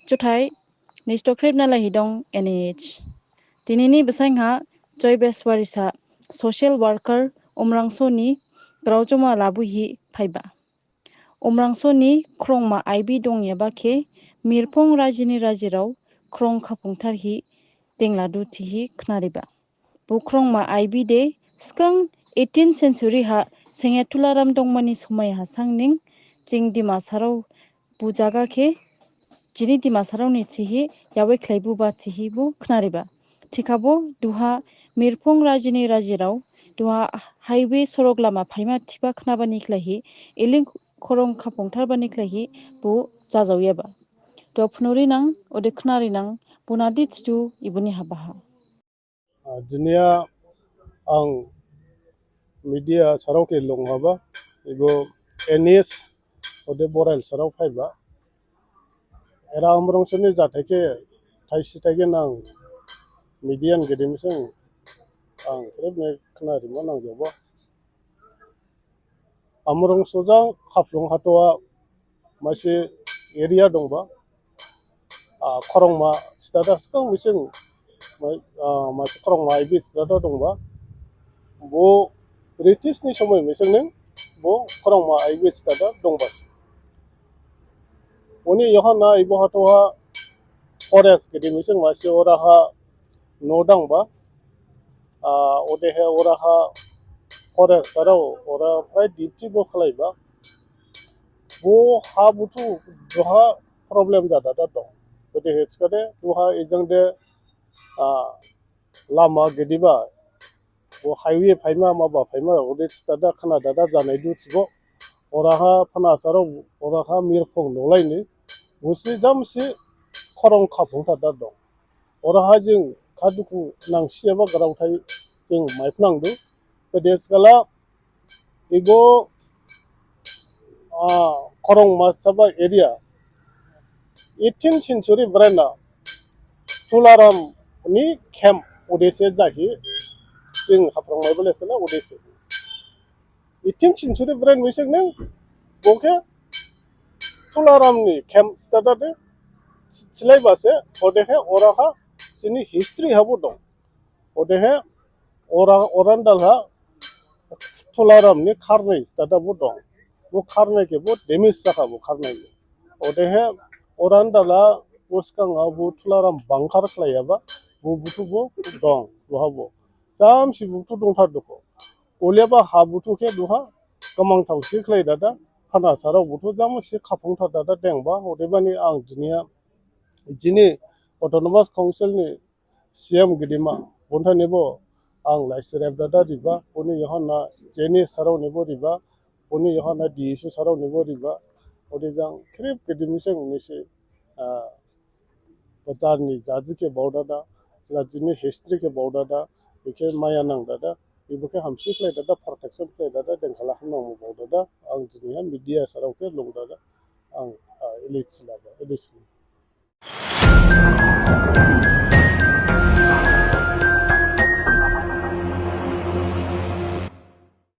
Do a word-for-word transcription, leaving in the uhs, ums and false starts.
Juthai, nistokhrip nalai hidong N A H. Dinini basain ha Joy Beswarisa, social worker, Umrangso ni graojoma labu hi phaiba. Umrangso ni khrongma I B dongyaba khe Mirphong rajini rajirao khrong khaphungthar hi dengladu thihi khnariba. Bo khrongma I B de sgang eighteen century ha Sengya Tularam dongmani somai ha sangning jing Dimasarao bo jaga khe jini Dimasarao ni thihi yawe khlaibuba thihi bo khnariba. Thikhabo duha Mirphong rajini rajirao duha highway sorok lama phaima thiba khnabani khlaihi eling khorong khaphungtharbani khlaihi bo jajaoyaba. Duha phnurinang ode khnarinang bonadi thidu iboni habaha. Ah, diniya ang media sarao khe longhaba, ibo N S ode Borail sarao phaiba. Era Umrangso ni jathai khe thaisi thaigin ang media ni gede miseng ang khrip ne khna rima nangjaoba. Umrangso jang Haflong hathoha masi area dongba. Ah, khorongma stada sgang miseng, ma-, ah, masi khorongma I B stada dongba. Bo British ni somai miseng ning bo khorongma I B stada dongba. Boni yaohon ha ibo hathoha forest gede miseng masi oraha noh dangba. Ah, odehe oraha forest sarao ora phrai duty bo khlaiba. Bo ha buthu duha problem jadada dong. Odehe thikhade duha ejang de, ah, lama gedeba, bo highway phaima maba phaima ode stada khna dada janaidu thibo. Oraha phana sarao oraha Mirphong nolaini bosi jamsi khorong khaphungthar da dong. Oraha jing kha dukhu nangsiyaba graothai jing maiphnangdu. Bede thikhala ibo, ah, khorongma saba area eighteen century brena Tularam ni camp odese jahi jing Haflong maibole sela odese. Eighteen century bren miseng ning bo khe Tularam ni camp stada de silaibase odehe oraha jini history habo dong. Odehe ora orandal ha Tularam ni kharnai stada bo dong. Bo kharnai khe bo damage jakha bo kharnai ni. Odehe orandal ha bo sgang ha bo Tularam bangkhar khlaiyaba bo buthu bo dong bo habo. Jamsi buthu dongthar dukho. Oleba ha buthu khe duha gamang thaosi khlai dada, phana sarao buthu jamsi khaphungthar dada dengba, odebani ang diniya jini Autonomous Council ni C M gedema, bonthanibo ang laisi rep dada riba, boni yaohon ha jini sarao nibo riba, boni yaohon ha D C sarao nibo riba, ode jang khrip gede miseng nisi, ah, Bo jarni jadi khe baodada, jajini history khe baodada, bikhe maya nangdada, ibo khe hamsi khlaidada, protection khlaidada, dengkhala hamnangmu baodada, ang jiniha media sarao khe longdada, ang, ah, elei thilaba, elei thila.